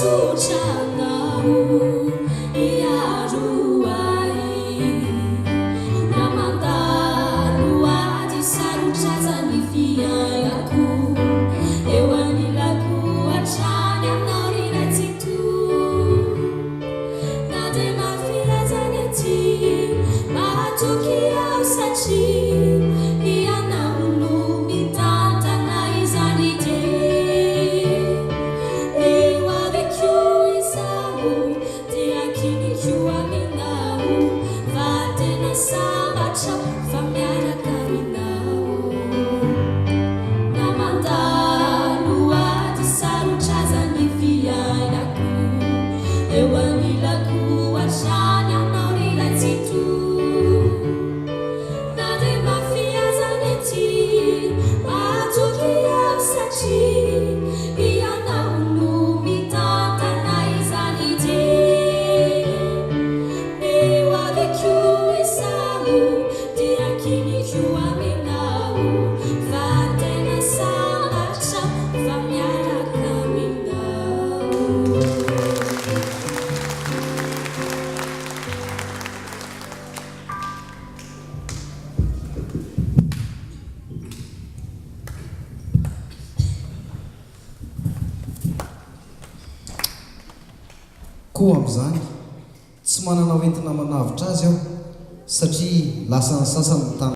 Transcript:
tsotra anao hiaro ahy na mandalo ady sarotra aza ny fiainako eo anilako hatrany ianao ry Ray Tsitoha na dia mafy aza ny aty mahatoky aho satria ianao no mitantana izany dia ny ho aviko izaho dia ankiniko aminao fa tena sambatra fa miaraka aminao na mandalo ady sarotra aza ny fiainako eo anilako hatrany ianao ry Ray Tsitoha na dia mafy aza ny aty mahatoky aho satria ianao no mitantana izany dia ny ho aviko izaho dia ankiniko aminao fa tena sambatra fa miaraka aminao. Koa amin'izany, tsy manana hoentina manavotra azy aho, satria lasan'ny sasany ny tanàna.